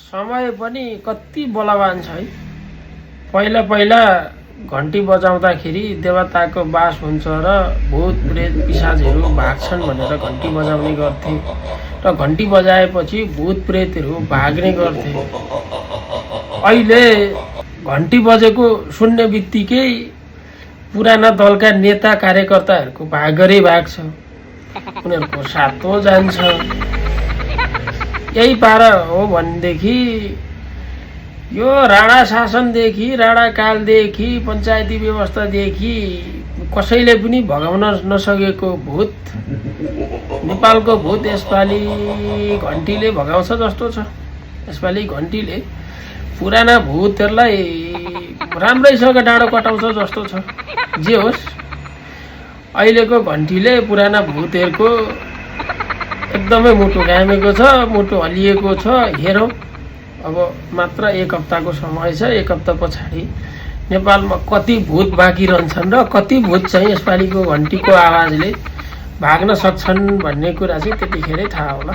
समय पनि कति बलवान छ है। पहिला पहिला घन्टी बजाउँदाखेरि देवताको बास हुन्छ र भूत प्रेत पिशाचहरू भाग्छन् भनेर घन्टी बजाउने गर्थे र घन्टी बजाएपछि भूत प्रेतहरू भाग्ने गर्थे। अहिले घन्टी बजेको सुन्ने बित्तिकै पुराना दलका नेता कार्यकर्ताहरूको भागरै भाग्छ, उनीहरूको सातो जान्छ। यही पारा हो भनेदेखि यो राणा शासनदेखि राणाकालदेखि पञ्चायती व्यवस्थादेखि कसैले पनि भगाउन नसकेको भूत नेपालको भूत यसपालि घन्टीले भगाउँछ जस्तो छ। यसपालि घन्टीले पुराना भूतहरूलाई राम्रैसँग डाँडो कटाउँछ जस्तो छ। जे होस्, अहिलेको घन्टीले पुराना भूतहरूको एकदमै मुटु गामेको छ, मुटु हलिएको छ। हेरौँ, अब मात्र एक हप्ताको समय छ। एक हप्ता पछाडि नेपालमा कति भूत बाँकी रहन्छन् र कति भूत चाहिँ यसपालिको घन्टीको आवाजले भाग्न सक्छन् भन्ने कुरा चाहिँ त्यतिखेरै थाहा होला।